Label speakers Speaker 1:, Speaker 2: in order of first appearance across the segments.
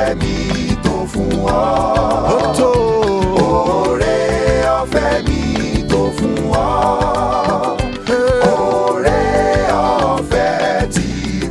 Speaker 1: Ọ̀fẹ́ mi tó fún ọ.
Speaker 2: Ó tó.
Speaker 1: Oore ọ̀fẹ́ mi tó fún ọ. Oore ọ̀fẹ́ tí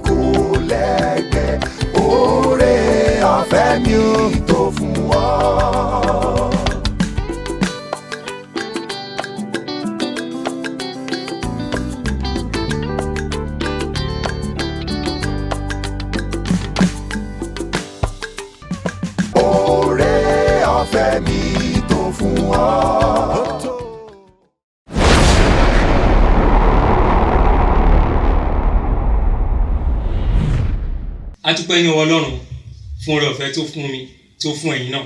Speaker 1: kò lẹ́gbẹ́. Oore ọ̀fẹ́ mi tó fún ọ. Oore ọ̀fẹ́ mi tó fún ọ.
Speaker 2: Ó tó.
Speaker 3: A dúpẹ́ ní ọwọ́ Ọlọ́run fún oore ọ̀fẹ́ tó fún mi, tó fún ẹ̀yin náà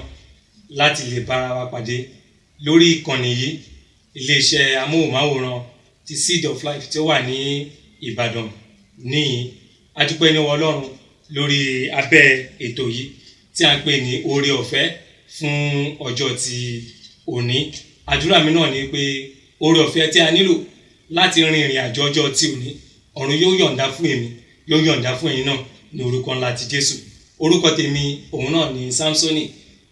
Speaker 3: láti lè bára wa pàdé lórí ìkànnì yìí, iléeṣẹ́ amóhùnmáwòrán ti Seed of Life tí ó wà ní Ìbàdàn níyìn. A dúpẹ́ ní ọwọ́ Ọlọ́run lórí abẹ́ ètò yìí tí a ń pè ní oore ọ̀fẹ́ fún ọjọ́ ti òní. Àdúrà mi náà ni pé oore ọ̀fẹ́ tí a nílò láti rin ìrìn àjò ọjọ́ ti òní, ọ̀run yóò yọ̀ǹda fún èmi, yóò yọ̀ǹda fún ẹ̀yin náà ní orúkọ ńlá ti Jésù. Orúkọ tèmi òun náà ni Samsoni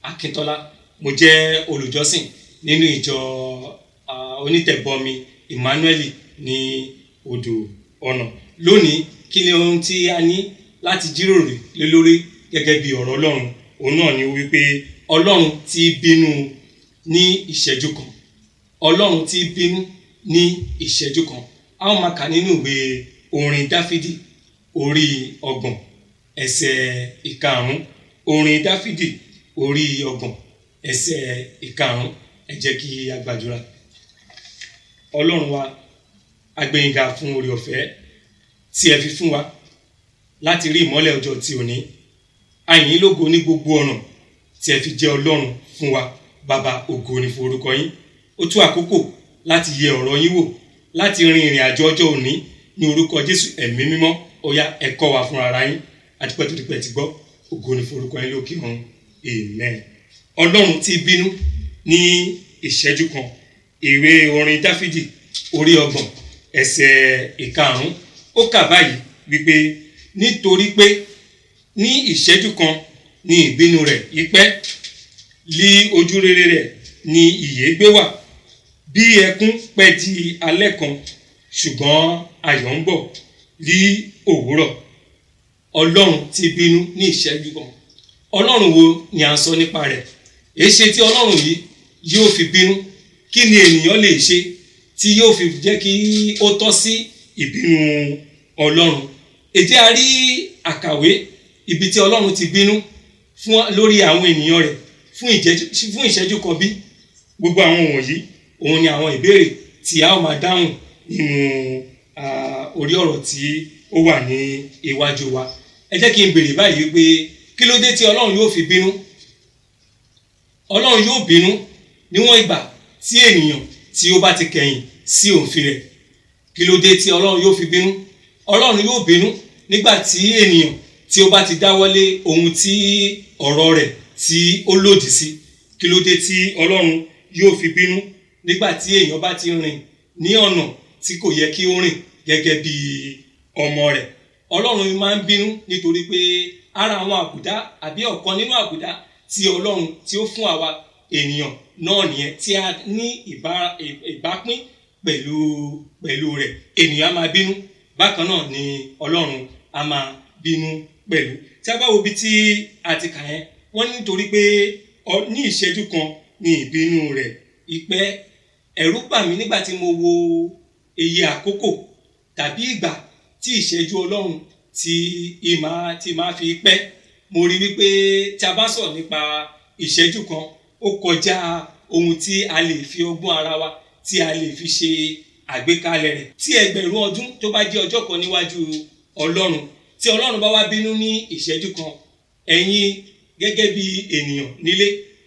Speaker 3: Akíntọ́lá. Mo jẹ́ olùjọ́sìn nínú ìjọ onítẹ̀bọmi Emmanuel ní Odò Ọ̀nà. Lónìí, kí ni ohun tí a ní láti jíròrò lé lórí gẹ́gẹ́ bí ọ̀rọ̀ Ọlọ́run? Òun náà ni wípé Ọlọ́run ti bínú ní ìṣẹ́jú kan. Ọlọ́run ti bínú ní ìṣẹ́jú kan. A ó máa kà nínú ìwé orin Dáfídì orí 30 ẹsẹ̀ 5. Orin Dáfídì orí 30 ẹsẹ̀ 5. Ẹ jẹ́ kí a gbàdúrà. Ọlọ́run wa, a gbé yín ga fún oore ọ̀fẹ́ tí ẹ fi fún wa láti rí ìmọ́lẹ̀ ọjọ́ ti òní. A yìn yín lógo ní gbogbo ọ̀nà tí ẹ fi jẹ́ Ọlọ́run fún wa. Bàbá, ògo ni fún orúkọ yín. Ó tó àkókò láti yẹ ọ̀rọ̀ yín wò, láti rin ìrìn àjò ọjọ́ òní ní orúkọ Jésù. Ẹ̀mí mímọ́, ó yá, ẹ kọ́ wa fún ara yín. Àdúpẹ́ tó dípẹ́ ti gbọ́. Ògo ni fún orúkọ yín lókè ọ̀run. Amen. Ọlọ́run ti bínú ní ìṣẹ́jú kan. Ìwé orin Dáfídì orí 30 ẹsẹ̀ 5. Ó kà báyìí wípé nítorí pé ní ìṣẹ́jú kan ní ìbínú rẹ̀ ìpẹ́, lí ojú rere rẹ̀ ní ìyè gbé wà. Bí ẹkún pẹ́ di alẹ́ kan, ṣùgbọ́n ayọ̀ ń bọ̀ lí òwúrọ̀. Ọlọ́run ti bínú ní ìṣẹ́jú kan. Ọlọ́run wo ni à ń sọ nípa rẹ̀? Èéṣe tí Ọlọ́run yìí yóò fi bínú? Kí ni ènìyàn lè ṣe tí yóò fi jẹ́ kí ó tọ́ sí ìbínú Ọlọ́run? Èjẹ́ a rí àkàwé ibi tí Ọlọ́run ti bínú fún lórí àwọn ènìyàn rẹ̀ fún ìṣẹ́jú kan bí. Gbogbo àwọn wọ̀nyí òun ni àwọn ìbéèrè tí a ó máa dáhùn nínú orí ọ̀rọ̀ tí ó wà ní iwájú wa. Ẹ jẹ́ kí n béèrè báyìí wípé kí ló dé tí Ọlọ́run yóò fi bínú? Ọlọ́run yóò bínú níwọ̀n ìgbà tí ènìyàn tí ó bá ti kẹ̀yìn sí òfin rẹ̀. Kí ló dé tí Ọlọ́run yóò fi bínú? Ọlọ́run yóò bínú nígbà tí ènìyàn tí ó bá ti dáwọ́lé ohun tí ọ̀rọ̀ rẹ̀ tí ó lòdì sí. Kí ló dé tí Ọlọ́run yóò fi bínú? Nígbà tí èèyàn bá ti rìn ní ọ̀nà tí kò yẹ kí ó rìn gẹ́gẹ́ bí ọmọ rẹ̀. Ọlọ́run máa ń bínú nítorí pé ara àwọn àbùdá àbí ọ̀kan nínú àbùdá tí Ọlọ́run tí ó fún àwa ènìyàn náà nìyẹn tí a ní ìbápín pẹ̀lú rẹ̀. Ènìyàn á máa bínú, bákan náà ni Ọlọ́run á máa bínú pẹ̀lú. Tí a bá wo ibi tí a ti kà yẹn, wọ́n ní nítorí pé ní ìṣẹ́jú kan ní ìbínú rẹ̀ ìpẹ́. Ẹ̀rù bà mí nígbà tí mo wo iye àkókò tàbí ìgbà tí ìṣẹ́jú Ọlọ́run tí máa fi pẹ́. Mo rí wípé tí a bá sọ̀rọ̀ nípa ìṣẹ́jú kan, ó kọjá ohun tí a lè fi ọgbọ́n ara wa tí a lè fi ṣe àgbékalẹ̀ rẹ̀. Tí ẹgbẹ̀rún ọdún tó bá jẹ́ ọjọ́ kan níwájú Ọlọ́run, tí Ọlọ́run bá wá bínú ní ìṣẹ́jú kan, ẹ̀yin gẹ́gẹ́ bí ènìyàn nílé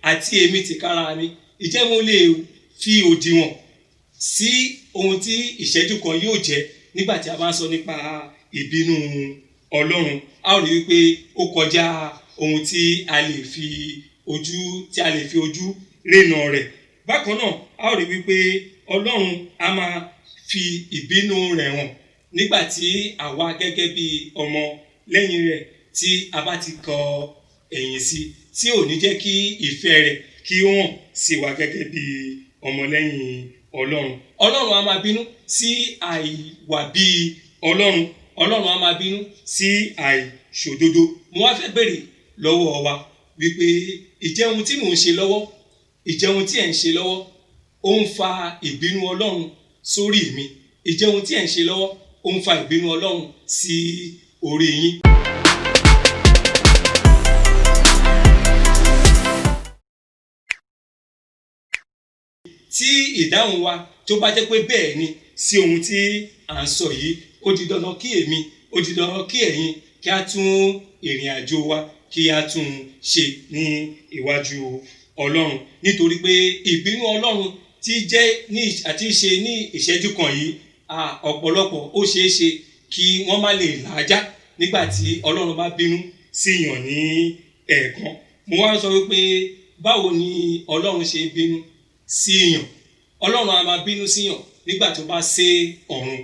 Speaker 3: àti èmi tìkára mi, ìjẹ́ mo lè fi òdiwọ̀n sí ohun tí ìṣẹ́jú kan yóò jẹ́ nígbà tí a bá ń sọ nípa ìbínú Ọlọ́run? A ó rí wípé ó kọjá ohun tí a lè fi ojú tí a lè fi ojú rénà rẹ̀. Bákan náà, a ó rí wípé Ọlọ́run a máa fi ìbínú rẹ̀ hàn nígbà tí àwa gẹ́gẹ́ bí ọmọ lẹ́yìn rẹ̀ tí a bá ti kọ ẹ̀yìn sí, tí ò ní jẹ́ kí ìfẹ́ rẹ̀ kí ó hàn sí wa gẹ́gẹ́ bí ọmọlẹ́yìn Ọlọ́run. Ọlọ́run á máa bínú sí àìwà bí Ọlọ́run. Ọlọ́run á máa bínú sí àìṣòdodo. Mo wá fẹ́ béèrè lọ́wọ́ wa wípé ìjẹ́ ohun tí mò ń ṣe lọ́wọ́, ìjẹ́ ohun tí ẹ̀ ń ṣe lọ́wọ́, ó ń fa ìbínú Ọlọ́run sórí mi? Ìjẹ́ ohun tí ẹ̀ ń ṣe lọ́wọ́, ó ń fa ìbínú Ọlọ́run sí orí yín? Tí ìdáhùn wa tó bá jẹ́ pé bẹ́ẹ̀ ni sí ohun tí à ń sọ yìí, ó di dandan kí èmi, ó di dandan kí ẹ̀yin, kí a tún ìrìn àjò wa, kí a tún ṣe ní iwájú Ọlọ́run. Nítorí pé ìbínú Ọlọ́run tí jẹ́ ní àti ṣe ní ìṣẹ́jú kan yìí, ọ̀pọ̀lọpọ̀ ó ṣeé ṣe kí wọ́n má lè làájá nígbà tí Ọlọ́run bá bínú sí yàn ní ẹ̀ẹ̀kan. Mo wá ń sọ wípé báwo ni Ọlọ́run ṣe bínú sí yàn? Ọlọ́run á máa bínú sí yàn nígbà tó bá sé ọ̀run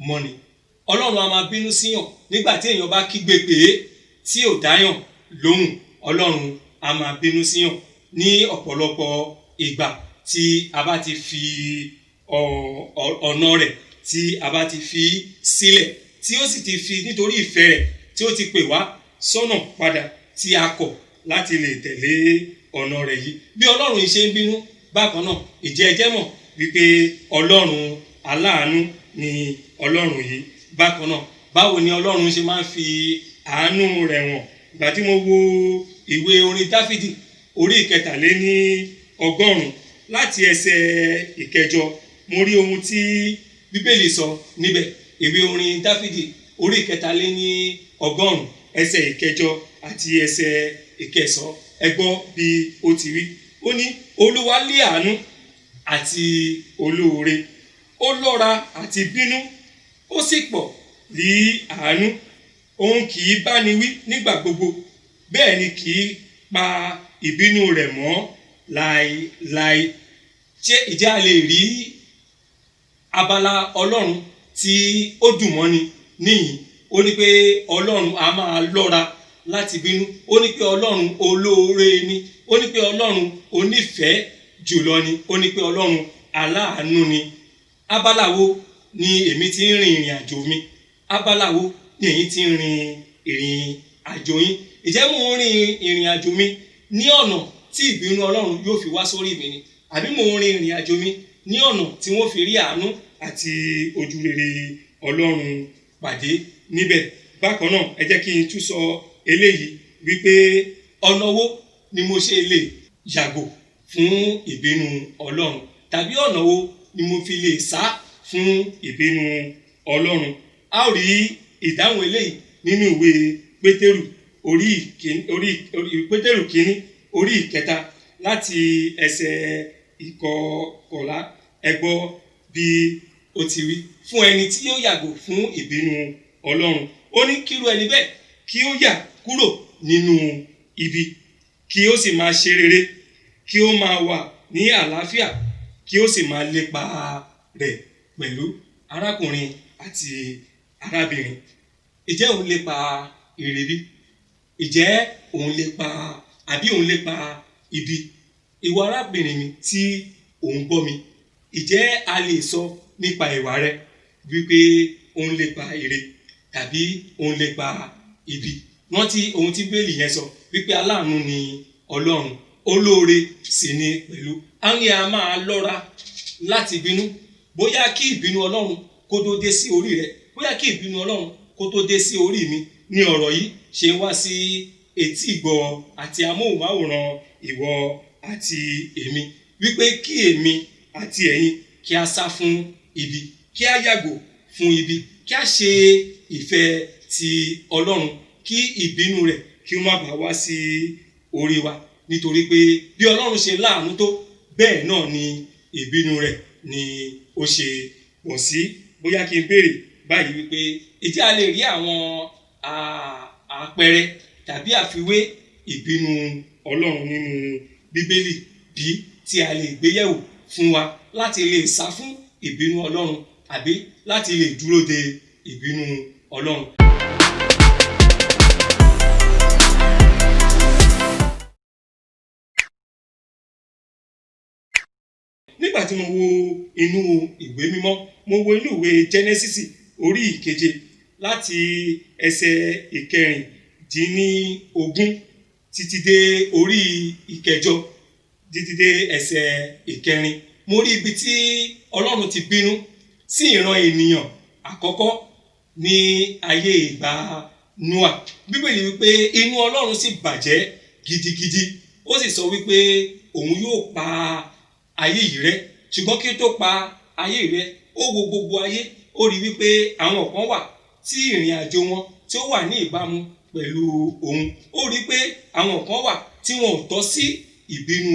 Speaker 3: mọ́ni. Ọlọ́run á máa bínú sí yàn nígbà tí èèyàn bá kígbe pé tí ò dáyàn lóhùn. Ọlọ́run á máa bínú sí yàn ní ọ̀pọ̀lọpọ̀ ìgbà tí a bá ti fi ọ̀nà rẹ̀, tí a bá ti fi sílẹ̀, tí ó sì ti fi nítorí ìfẹ́ rẹ̀ tí ó ti pè wá sọ́nà padà, tí a kọ̀ láti lè tẹ̀lé ọ̀nà rẹ̀ yìí. Bí Ọlọ́run yìí ṣe ń bínú bákan náà, ìjẹ́ ẹ jẹ́ mọ̀ wípé Ọlọ́run aláàánú ni Ọlọ́run yìí bákan náà. Báwo ni Ọlọ́run ṣe máa ń fi àánú rẹ̀ wọ̀n? Ìgbà tí mo wo ìwé orin Dáfídì orí 183 láti ẹsẹ̀ 8, mo rí ohun tí Bíbélì sọ níbẹ̀. Ìwé orin Dáfídì orí 183 ẹsẹ̀ 8 àti ẹsẹ̀ 9, ẹ gbọ́ bí ó ti wí. Ó ní, Olúwa lé àánú àti olóore, ó lọ́ra àti bínú, ó sì pọ̀ ní àánú. Òun kì í báni wí nígbà gbogbo, bẹ́ẹ̀ ni kì í pa ìbínú rẹ̀ mọ́ láéláé. Ṣé ìjẹ́ a lè rí abala Ọlọ́run tí ó dùn mọ́ni níyìn? Ó ní pé Ọlọ́run a máa lọ́ra láti bínú. Ó ní pé Ọlọ́run olóore ni. Ó ní pé Ọlọ́run onífẹ̀ẹ́ jùlọ ni. Ó ní pé Ọlọ́run aláàánú ni. Abala wo ni èmi ti ń rin ìrìn àjò mi? Abala wo ni èyí ti ń rin ìrìn àjò yín? Ìjẹ́ mò ń rin ìrìn àjò mi ní ọ̀nà tí ìbínú Ọlọ́run yóò fi wá sórí mi ni? Àbí mò ń rin ìrìn àjò mi ní ọ̀nà tí wọ́n fi rí àánú àti ojúrere Ọlọ́run pàdé níbẹ̀? Bákan náà, ẹ jẹ́ kí n tún sọ eléyìí wípé ọ̀nà wo ni mo ṣe lè yàgò fún ìbínú Ọlọ́run, tàbí ọ̀nà wo ni mo fi lè sá fún ìbínú Ọlọ́run? A ó rí ìdáhùn eléyìí nínú ìwé Pétérù orí Pétérù kínní orí 3 láti ẹsẹ̀ 11. Ẹ gbọ́ bí ó ti wí. Fún ẹni tí yóò yàgò fún ìbínú Ọlọ́run, ó ní kírú ẹni bẹ́ẹ̀ kí ó yà kúrò nínú ibi, kí ó sì máa ṣe rere, kí ó máa wà ní àlàáfíà, kí ó sì máa lépa rẹ̀ pẹ̀lú. Arákùnrin àti arábìnrin, ìjẹ́ òun lépa ire bí? Ìjẹ́ òun lépa àbí òun lépa ibi? Ìwọ arábìnrin mi tí òun gbọ́ mi, ìjẹ́ a lè sọ nípa ìwà rẹ wípé òun lépa ire tàbí òun lépa ibi? Rántí ohun tí Bíbélì yẹn sọ wípé aláàánú ni Ọlọ́run, olóore sì ni pẹ̀lú. A ní a máa lọ́ra láti bínú. Bóyá kí ìbínú Ọlọ́run kó tó dé sí orí rẹ, bóyá kí ìbínú Ọlọ́run kó tó dé sí orí mi ní ọ̀rọ̀ yìí ṣe ń wá sí etí ìgbọ́ àti amóhùnmáwòrán ìwọ àti èmi, wípé kí èmi àti ẹ̀yin kí a sá fún ibi, kí a yàgò fún ibi, kí a ṣe ìfẹ́ ti Ọlọ́run, kí ìbínú rẹ̀ kí ó má bàa wá sí orí wa. Nítorí pé bí Ọlọ́run ṣe láàánú tó, bẹ́ẹ̀ náà ni ìbínú rẹ̀ ni ó ṣe pọ̀ sí. Bóyá kí n béèrè báyìí wípé ìjẹ́ a lè rí àwọn àpẹẹrẹ tàbí àfiwé ìbínú Ọlọ́run nínú Bíbélì bí tí a lè gbéyẹ̀wò fún wa láti lè sá fún ìbínú Ọlọ́run àbí láti lè dúró de ìbínú Ọlọ́run. Nígbà tí mo wo inú ìwé mímọ́, mo wo inú ìwé Jẹ́nẹ́sísì orí ìkeje láti ẹsẹ̀ 16 títí dé orí ìkẹjọ, títí dé ẹsẹ̀ ìkẹrin, mo rí ibi tí Ọlọ́run ti bínú sí ìran ènìyàn àkọ́kọ́ ní ayé ìgbà Nóà. Bíbélì wípé inú Ọlọ́run sì bàjẹ́ gidigidi, ó sì sọ wípé òun yóò pa ayé yìí rẹ́. Ṣùgbọ́n kí ó tó pa ayé yìí rẹ́, ó wo gbogbo ayé, ó rí wípé àwọn kan wà tí ìrìn àjò wọn tí ó wà ní ìbámu pẹ̀lú òun. Ó rí pé àwọn kan wà tí wọn ò tọ́ sí ìbínú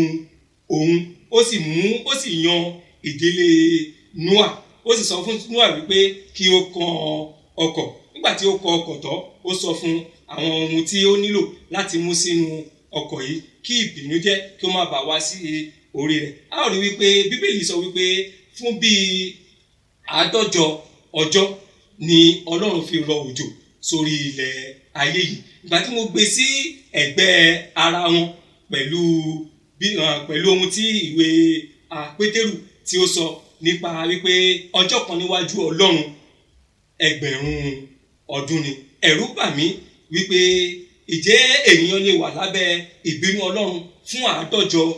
Speaker 3: òun. Ó sì mú, ó sì yan ìdílé Nóà. Ó sì sọ fún Nóà wípé kí ó kan ọkọ̀. Nígbà tí ó kọ ọkọ̀ tán, ó sọ fún àwọn ohun tí ó nílò láti mú sínú ọkọ̀ yìí kí ìbìnújẹ́ kí ó má bàa wá sí orí rẹ̀. A ó rí wípé Bíbélì sọ wípé fún bíi 150 ọjọ́ ni Ọlọ́run fi rọ òjò sórí ilẹ̀ ayé yìí. Ìgbà tí mo gbé sí ẹ̀gbẹ́ ara wọn pẹ̀lú bí pẹ̀lú ohun tí ìwé Pétérù tí ó sọ nípa wípé ọjọ́ kan níwájú Ọlọ́run 1,000 ọdún ni. Ẹ̀rù bà mí wípé ìjẹ́ ènìyàn lè wà lábẹ́ ìbínú Ọlọ́run fún 150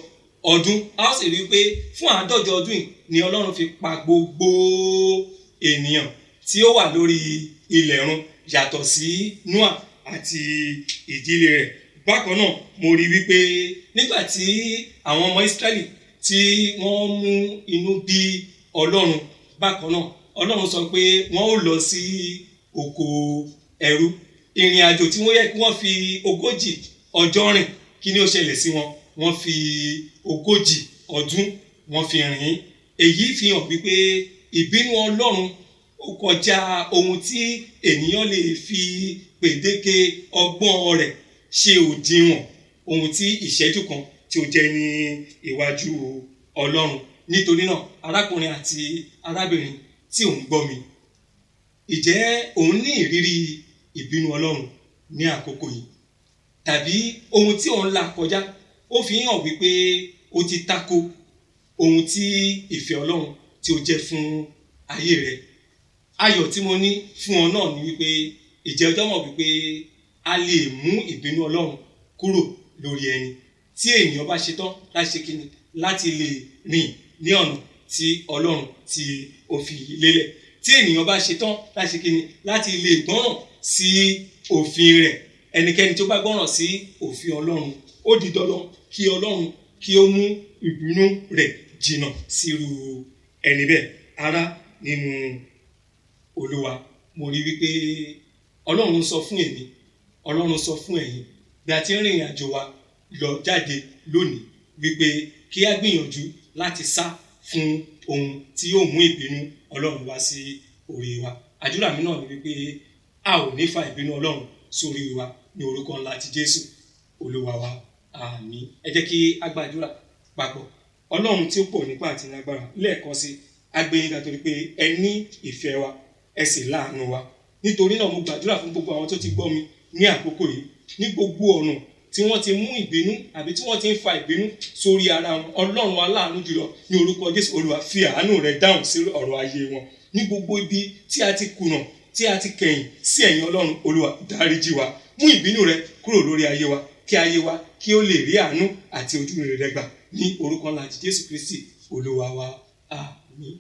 Speaker 3: ọdún. A ó sì rí i pé fún 150 ọdún yìí ni Ọlọ́run fi pa gbogbo ènìyàn tí ó wà lórí ilẹ̀ run yàtọ̀ sí Nóà àti ìdílé rẹ̀. Bákan náà, mo rí wípé nígbà tí àwọn ọmọ Ísírẹ́lì tí wọ́n mú inú bí Ọlọ́run, bákan náà Ọlọ́run sọ pé wọ́n ó lọ sí oko ẹrú. Ìrìn àjò tí wọ́n yẹ kí wọ́n fi 40 ọjọ́ rìn, kí ni ó ṣẹlẹ̀ sí wọn? Wọ́n fi 40 ọdún wọ́n fi rìn. Èyí fi hàn wípé ìbínú Ọlọ́run ó kọjá ohun tí ènìyàn lè fi gbèdéke ọgbọ́n rẹ̀ ṣe òdiwọ̀n ohun tí ìṣẹ́jú kan tí ó jẹ́ ní iwájú Ọlọ́run. Nítorí náà, arákùnrin àti arábìnrin tí ò ń gbọ́ mi, ìjẹ́ òun ní ìrírí ìbínú Ọlọ́run ní àkókò yìí? Tàbí ohun tí òun là kọjá ó fi hàn wípé ó ti tako ohun tí ìfẹ́ Ọlọ́run tí ó jẹ́ fún ayé rẹ̀. Ayọ̀ tí mo ní fún ọ náà ni wípé ìjẹ́ ọjọ́ mọ̀ wípé a lè mú ìbínú Ọlọ́run kúrò lórí ẹni tí ènìyàn bá ṣetán láti ṣe kíni, láti lè rìn ní ọ̀nà tí Ọlọ́run tí ó fi lélẹ̀. Tí ènìyàn bá ṣetán láti ṣe kíni, láti lè gbọ́ràn sí òfin rẹ̀. Ẹnikẹ́ni tí ó bá gbọ́ràn sí òfin Ọlọ́run, ó di dandan kí Ọlọ́run kí ó mú ìbínú rẹ̀ jìnnà sírú ẹni bẹ́ẹ̀. Ará nínú Olúwa, mo rí wípé Ọlọ́run sọ fún èmi, Ọlọ́run sọ fún ẹ̀yin bí a ti ń rìnrìn àjò wa lọ jáde lónìí wípé kí a gbìyànjú láti sá fún ohun tí yóò mú ìbínú Ọlọ́run wá sí orí wa. Àdúrà mi náà ni wípé a ò ní fa ìbínú Ọlọ́run sórí wa ní orúkọ ńlá ti Jésù Olúwa wa. Àmín. Ẹ jẹ́ kí a gbàdúrà papọ̀. Ọlọ́run tí ó pọ̀ nípa àti ní agbára, lẹ́ẹ̀kan sí a gbé yín ga torí pé ẹ ní ìfẹ́ wa, ẹ sì láàánú wa. Nítorí náà mo gbàdúrà fún gbogbo àwọn tó ti gbọ́ mi ní àkókò yìí, ní gbogbo ọ̀nà tí wọ́n ti mú ìbínú àbí tí wọ́n ti ń fa ìbínú sórí ara wọn. Ọlọ́run aláàánú jùlọ ní orúkọ Jésù Olúwa, fi àánú rẹ̀ dáhùn sí ọ̀rọ̀ ayé wọn. Ní gbogbo ibi tí a ti kùnà, tí a ti kẹ̀yìn sí ẹ̀yìn Ọlọ́run, Olúwa dáríjì wa. Mú ìbínú rẹ kúrò lórí ayé wa, kí ayé wa kí ó lè rí àánú àti ojú rere rẹ gbà ní orúkọ ńlá ti Jésù Kristi Olúwa wa. Àmín.